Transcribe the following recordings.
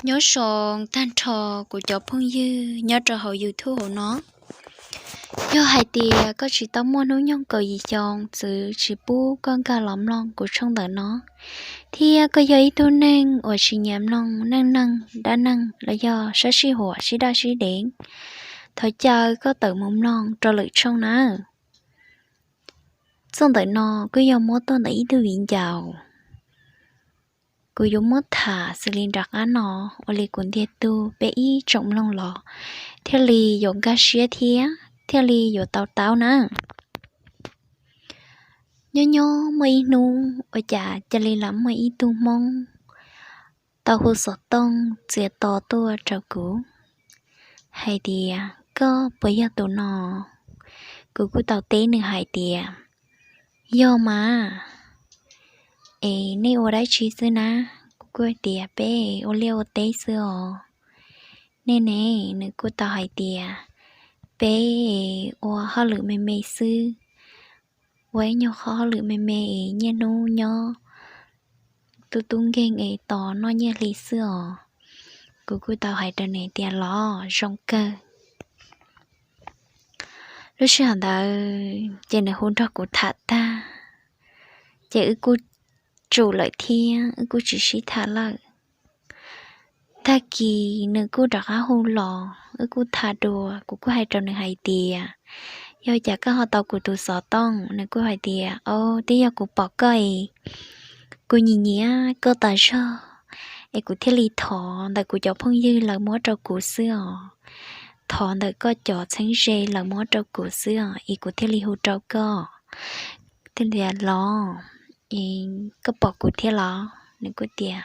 Nyob zoo tag nrho kuv cov phooj ywg nyob rau hauv YouTube hauv no. Yog hais tias koj tsis tau muaj hnub nyoog kaum yim xyoo, txwv tsis pub koj nkag los mloog kuv tshooj ntawm no, thiab koj yog ib tug neeg uas tsis nyiam mloog neej neeg dab neeg los yog sab sij huam sib daj sib deev, thov caw koj tawm mus mloog rau lwm tshooj nawb. Txoj ntawm no kuj yog muab tuaj ntawm ib tug viv ncaus. Kuv yuav muab tham xws li nram qab no, ua li kuv ntiag tug peb ib tsoom mloog los thiaj li yuav nkag siab thiab thiaj li yuav tau taub na. Nyob nyob muaj ib hnub ua cas cia li los muaj ib tug Hmoob tau hu xov tooj txiav to tuaj rau kuv hais tias, koj puas yog tus no? Kuv kuj tau teb nws hais tias, yog mas, es nej ua dab tsi xwb na? Kuv kuj hais tias, peb ua liaj ua teb xwb os. Nej ne? Nws kuj tau hais tias, peb ua hauj lwm me me xwb, ua ib nyuag qho hauj lwm me me es niaj hnub nyob tub tub nkeeg es tos noj nyiaj hli xwb os. Kuv kuj tau hais rau nws tias, los zoo kawg. Lub sij hawm ntawd ces nws hu nrog kuv tham tag, ces wb kuj tsum lawm thiab wb kuj tsis sib tham lawm. Tag kis nws kuj rov qab hu los wb kuj tham dua, kuv kuj hais rau nws hais tias, yog cas koj ho tau kuv tus xov tooj? Nws kuj hais tias, o, twb yog kuv pom koj es kuv nyiam nyiam koj tas zog, es kuv thiaj li thov ntawm kuv cov phooj ywg lawv muab rau kuv xwb os. Thov ntawm koj cov txheeb ze lawv muab rau kuv xwb os, es kuv thiaj li hu rau koj. Thiaj tias, los, es koj pom kuv thiab los? Nws kuj tias,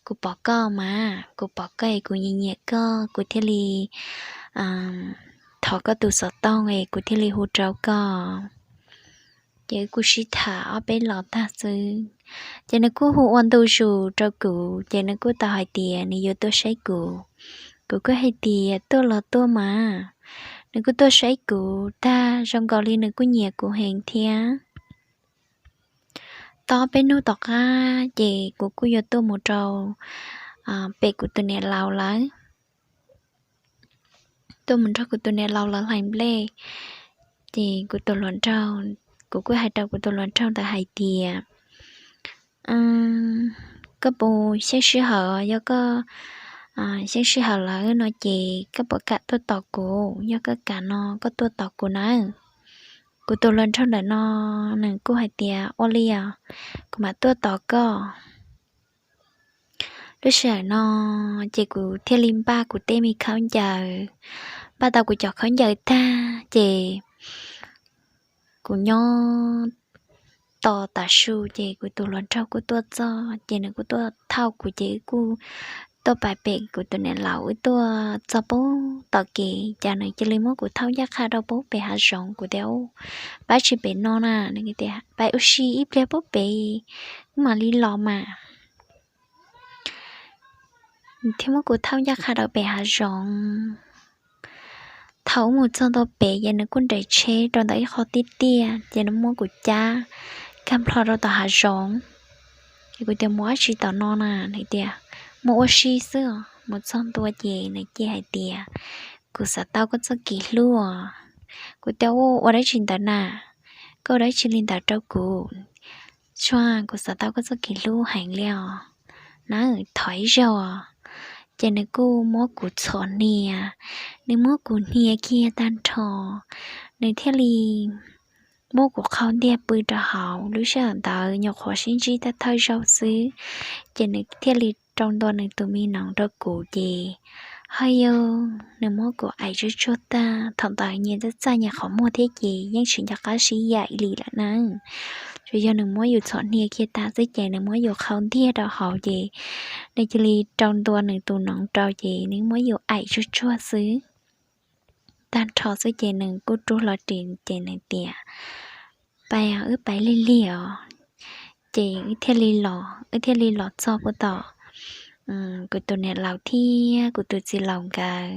kuv pom koj mas, kuv pom koj es kuv nyiam nyiam koj, kuv thiaj li thov koj tus xov tooj es kuv thiaj li hu rau koj. Ces wb kuj sib tham ob peb los tag xwb, ces nws kuj hu ua ntu zus rau kuv, ces nws kuj tau hais tias nws yuav tuaj saib kuv. Kuv kuj hais tias, tuaj los tuaj mas. Nws kuj tuaj saib kuv tag, zoo nkaus li nws kuj nyiam kuv heev thiab. Tau peb hnub tom qab ces kuv kuj yuav tuaj mus rau pem kuv tus niam laus lawv, tuaj mus nrog kuv tus niam laus lawv hlais nplej. Ces kuv tus hluas nraug, kuv kuj hais rau kuv tus hluas nraug ntawd hais tias, koj puas xyeej sij hawm? Yog koj xyeej sij hawm lawm no ces koj puas kam tuaj tos kuv? Yog koj kam no koj tuaj tos kuv nawb. Kuv tus hluas nraug ntawm no nws kuj hais tias, ua li os, kuv mam tuaj tos koj. Lub sij hawm no ces kuv thiaj li npaj kuv tej me khaub ncaws. Npaj tau kuv cov khaub ncaws tag ces kuv nyob tos tav su ces kuv tus hluas nraug kuj tuaj txog, ces nws kuj tuaj thauj kuv, ces wb kuj tuaj pais pem kuv tus niam laus. Wb tuaj txog pub tom kev, ces nws cia li muab kuv thauj ncaj qha rau pub pem hav zoov. Kuv tias, pab tsis pem no na. Nws tias, pab ua si ib pliag pub pem, wb mam li los mas. Nws thiaj muab kuv thauj ncaj qha rau pem hav zoov. Thaum wb mus txog ntua pem ces nws kuj nres tsheb rau ntawm ib qho tiaj tiaj, ces nws muab kuv cab kag nplho rau tom hav zoov. Ces kuv tias, mus ua dab tsi tom no na? Nws tias, mus ua si xwb os. Mus txog ntua ces nws cia hais tias, kuv xav tau koj txoj kev hlub os. Kuv tias, ua dab tsi ntawd na? Koj ua dab tsi li ntawd rau kuv? Tsuas kuv xav tau koj txoj kev hlub heev li os. Na, thov ib zaug. Ces nws kuj muab kuv txhom hnia, nws muab kuv hnia kiag tag nrho, nws thiaj li muab kuv qhau ntiag pw rau hauv. Lub sij hawm ntawd nyuam qhuav sib ntsib thawj zaug xwb, ces nws thiaj li rau ntua nws tus me noov rau kuv ces, ha yog, nws muab kuv aim tsuag tsuag tag. Thaum ntawd nyias txaj txaj nyias qhov muag thiab ces yeej tsis nco qab sib yaim li lawm na. Tsuas yog nws muab yus txhom hnia kiag tag xwb ces nws muab yus qhau ntiag rau hauv ces nws cia li rau ntua nws tus noov rau ces nws muab yus aim tsuag tsuag xwb, tag nrho xwb ces nws kuj rub hlo ris ces nws tias, pais, wb pais lig lig os. Ces wb thiaj li los, wb thiaj li los txog pub tom kuv tus niam laus thiab kuv tus txiv laus nkawd.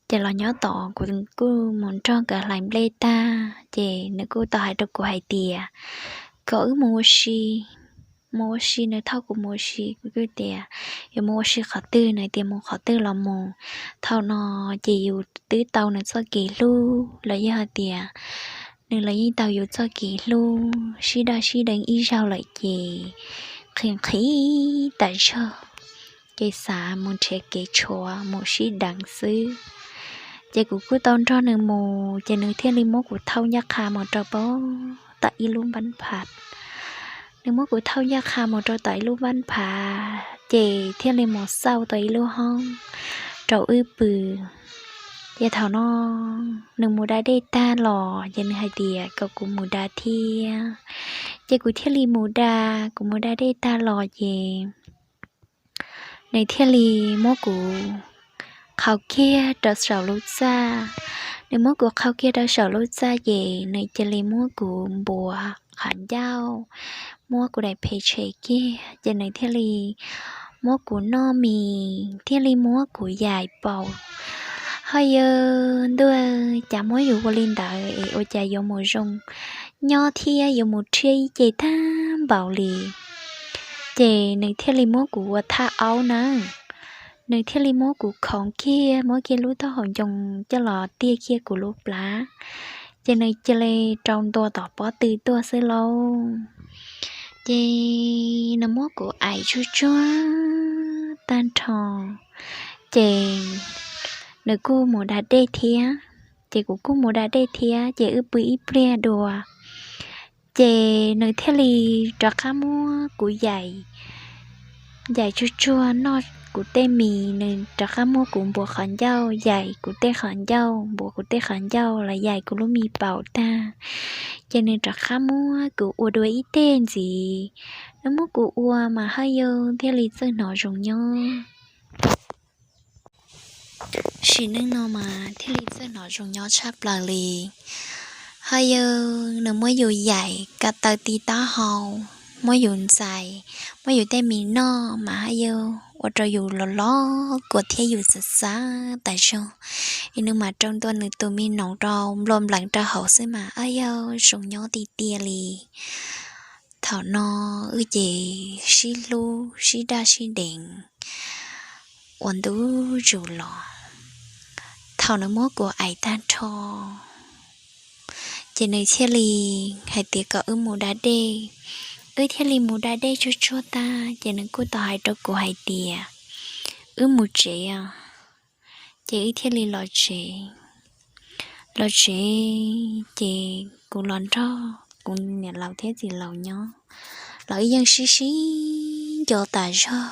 Ces los nyob tod kuv kuj mus nrog nkawd hlais nplej tag ces nws kuj tau hais rau kuv hais tias, kom wb mus ua si mus ua si, nws thauj kuv mus ua si. Kuv kuj tias, yuav mus ua si qhov twg? Nws tias mus qhov twg los mus, thaum no ces yus twb tau nws txoj kev hlub, los yog hais tias nws los yeej tau yus txoj kev hlub, sib daj sib deev ib zaug lawm ces nqhis nqhis tas zog, ces xav mus nrhiav kev tshuav mus sib deev xwb. Ces kuv kuj tau nrog nws mus, ces nws thiaj li muab kuv thauj ncaj qha mus rau pem tom ib lub npab phav. Nws muab kuv thauj ncaj qha mus rau tom ib lub npab phav, ces thiaj li mus xauj tau ib lub hoob rau wb pw. Ces thaum no nws mus da dej tag los ces nws hais tias kom kuv mus da thiab. Ces kuv thiaj li mus da, kuv mus da dej tag los ces nws thiaj li muab kuv qhau kiag rau saum lub txaj. Nws muab kuv qhau kiag rau saum lub txaj ces nws cia li muab kuv npuav qhov ncauj, muab kuv daim pes tshem kiag, ces nws thiaj li muab kuv noj mis, thiaj li muab kuv yaim paum. Ho yog ntuj, cas muab yus ua li ntawd es ua cas yuav mus zoo nyob thiab yuav mus rhiab ib ce tag npaum li. Ces nws thiaj li muab kuv ua thaj aub na, nws thiaj li muab kuv khoov kiag, muab kiag lub taub hau ncoo coj los tiag kiag kuv lub plab, ces nws cia li rau ntua tom pob tw tuaj xwb lauj. Ces nws muab kuv aim tsuag tsuag tag nrho, ces nws kuj mus da dej thiab, ces kuv kuj mus da dej thiab, ces wb pw ib pliag dua, ces nws thiaj li rov qab muab kuv yaim, yaim tsuag tsuag noj kuv tej mis, nws rov qab muab kuv npuav qhov ncauj, yaim kuv tej qhov ncauj, npuav kuv tej qhov ncauj los yaim kuv lub me paum tag, ces nws rov qab muab kuv ua dua ib teg ntxiv. Nws muab kuv ua mas ho yog thiaj li txawj hnov zoo nyob. Sim neej no mas thiaj li txawj hnov zoo nyob tshaj plaws li. Ho yog nws muab yus yaim ko taw ti taub hau, muab yus ntxais, muab yus tej mis noj mas ho yog ua rau yus los los kua thiab yus xav xav tas zog, es nws mam rau ntua nws tus me noov rau nplua nplees rau hauv xwb mas ho yog zoo nyob tiag tiag li. Thaum no wb ces sib hlub sib daj sib deev ua ntu zus los. Thaum nws muab kuv aim tag nrho, ces nws thiaj li hais tias kom wb mus da dej. Wb thiaj li mus da dej tsuag tsuag tag, ces nws kuj tau hais rau kuv hais tias, wb mus tsev os. Ces wb thiaj li los tsev. Los tsev ces kuv los nrog kuv niam laus thiab txiv laus nyob, los wb yeej sib sib nco tas zog.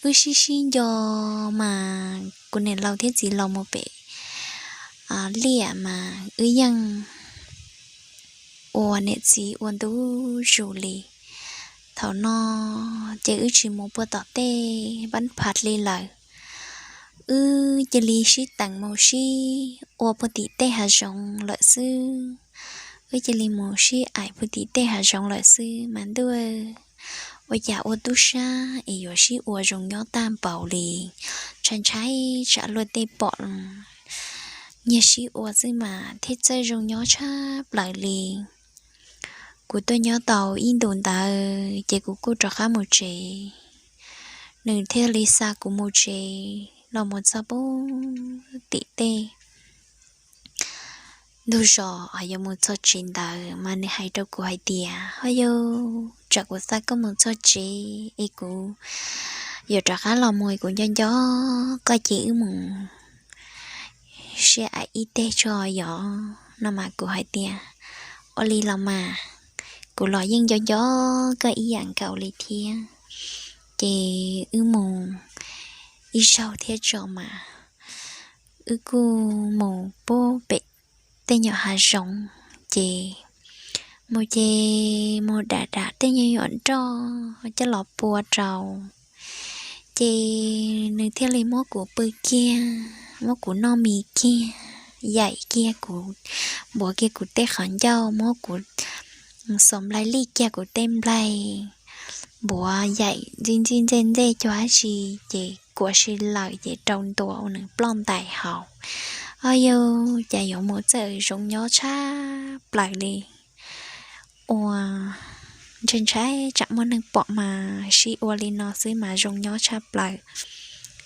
Wb sib sib nco mas kuv niam laus thiab txiv laus mus pem liaj mas wb yeej ua niam txiv ua ntu zus li. Thaum no ces wb tsis mus puag tom tej npab phav li lawm. Wb cia li sib teem mus sib ua puag tim tej hav zoov lawm xwb. Wb cia li mus sib aim puag tim tej hav zoov lawm xwb mas ntuj, ua cas ua tub sab es yuav sib ua zoo nyob tag npaum li. Ntshai ntshai tsam luag tej pom nyiag sib ua xwb mas thiaj txawj zoo nyob tshaj plaws li. Kuv tuaj nyob tau ib ntus ntawd ces kuv kuj rov qab mus tsev. Nws thiaj li xa kuv mus tsev los mus txog puag tim tej ntug zos uas yuav mus txog tsev ntawd mas nws hais rau kuv hais tias, ho yog tsam kuv xa koj mus txog tsev es kuv yuav rov qab los mus es kuv nco nco koj ces wb mus sib aim ib teg tso yom no mas kuv hais tias, ua li los mas, kuv los yeej nco nco koj ib yam nkaus li thiab. Ces wb mus ib zaug thiab tso mas wb kuj mus puag pem tej nyuam hav zoov ces mus ces mus dam dam tej nyuam nyuam nroj coj los pua rau. Ces nws thiaj li muab kuv pw kiag, muab kuv noj mis kiag, yaim kiag kuv, npuav kiag kuv tej qhov ncauj, muab kuv xos nplaig lij kiag kuv tej nplaig, npuav yaim ntxij ntxij ntxej ntxej cuag dab tsi, ces kuam si lawm ces rau ntua ua nws ploj ntais hauv. Au yau, cas yuav mus txawj zoo nyob tshaj plaws li. Ua ntshai ntshai tsam muaj neeg pom mas sib ua li no xwb mas zoo nyob tshaj plaws,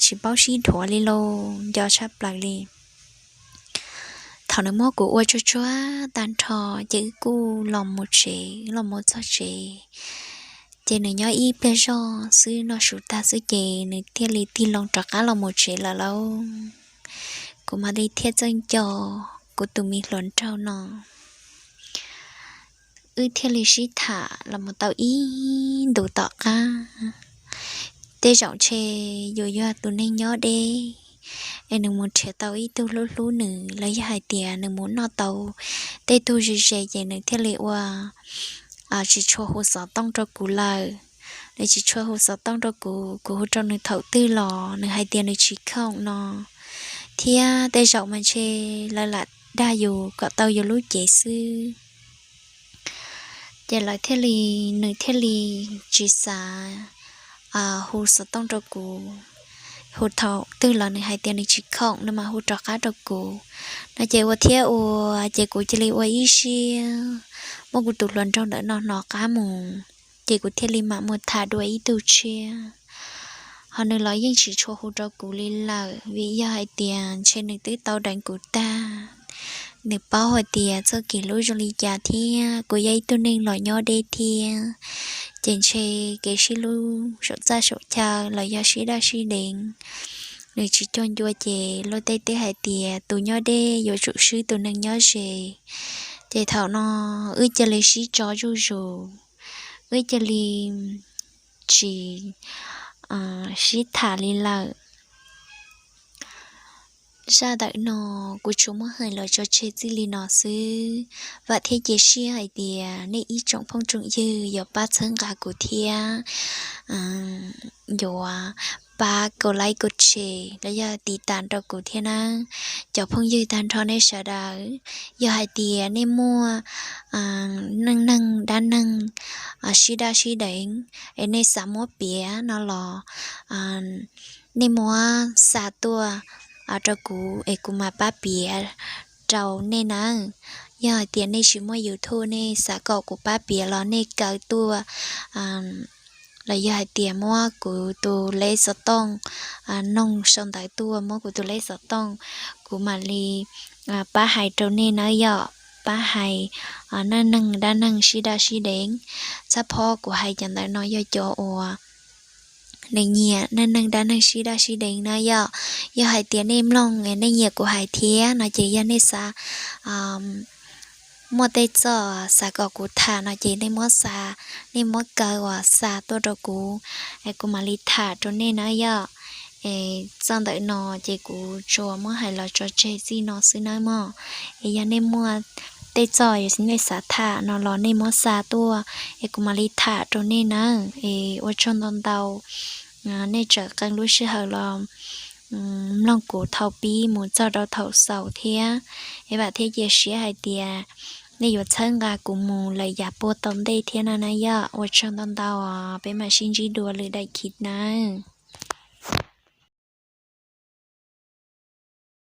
tsis paub sib dhuav li lauj, nco tshaj plaws li. Thaum nws muab kuv ua tsuag tsuag tag nrho ces wb kuj los mus tsev, los mus txog tsev ces nws nyob ib pliag zog xwb, noj su tag xwb ces nws thiaj li tig loo rov qab los mus tsev lawm lauj. Kuv mam li thiaj txawj nco kuv tus me hluas nraug no. Wb thiaj li sib tham los mus tau ib ntus tom qab. Tej zaum ntshe yus yog tus neeg nyob deb es nws mus nrhiav tau ib tug hlub hlub nws los yog hais tias nws mus noj tau tej tug ze ze ces nws thiaj li ua tsis tshua hu xov tooj rau kuv lawm. Nws tsis tshua hu xov tooj rau kuv, kuv hu rau nws thaum twg los nws hais tias nws tsis khoom no, thiab tej zaum mas ntshe lawv lam dag yus kom tau yus lub cev xwb. Ces lawv thiaj li, nws thiaj li tsis xav hu xov tooj rau kuv. Hu thaum twg los nws hais tias nws tsis khoom, nws mam hu rov qab rau kuv no. Ces ua thiab ua ces kuv cia li ua ib siab muab kuv tus hluas nraug ntawm no hnov qab mus, ces kuv thiaj li mam mus tham dua ib tug tshiab. Ho nws los yeej tsis tshua hu rau kuv li lawm, vim yog hais tias ntshe nws twb tau deev kuv tag. Nws paub hais tias txoj kev hlub zoo li cas thiab kuv yog ib tug neeg los nyob deb thiab, ces ntshe kev sib hlub saum txaj saum chaw los yog sib daj sib deev, nws tsis cuag ncua. Ces luag tej twb hais tias tus nyob deb yuav tsum swb tus neeg nyob ze. Ces thaum no wb cia li sib tso zuj zus, wb cia li tsis sib tham li lawm. Zaj ntawm no kuv tsuas muab hais los tso tseg txij li no xwb. Vam thiab cia siab hais tias nej ib tsoom phooj tsoom ywg yuav pab txhawb nqa kuv thiab yuav pab kaum like kaum share los yog tiv tas rau kuv thiab nawb. Cov phooj ywg tag nrho nej sawv daws, yog hais tias nej muaj neej neeg dab neeg sib daj sib deev es nej xav muab piav no los nej muab xa tuaj rau kuv es kuv mam pab piav rau nej nawb. Yog hais tias nej tsis muaj YouTube, nej xav kom kuv pab piav los nej kaw tuaj, los yog hais tias muab kuv tus lej xov tooj, noog sau ntawv tuaj muab kuv tus lej xov tooj, kuv mam li pab hais rau nej nawb yom. Pab hais neej neeg dab neeg sib daj sib deev. Txhab phob kuv hais cov ntawm no yog cov uas nws nyiam neej neeg dab neeg sib daj sib deev na yom. Yog hais tias nej mloog nej nyiam kuv hais thiab no ces yog nej xav muaj tej txoj xav kom kuv tham no ces nej muab xa, nej muab kaw uas xa tuaj rau kuv, es kuv mam li tham rau nej na yom. Es txoj ntawm no ces kuv tsuas muab hais los tso tseg txij no xwb nawb mog. Es yog nej muaj tej txoj nej xav tham no los nej muab xa tuaj es kuv mam li tham rau nej nawb. Es ua tsaug ntau ntau nej tseem qee lub sij hawm los mloog kuv thaum pib mus txog rau thaum xaus thiab. Es vam thiab cia siab hais tias nej yuav txhawb nqa kuv mus lawm yav puag tom ntej thiab no na yom. Ua tsaug ntau ntau os, peb mam sib ntsib dua lwm daim khiv nawb.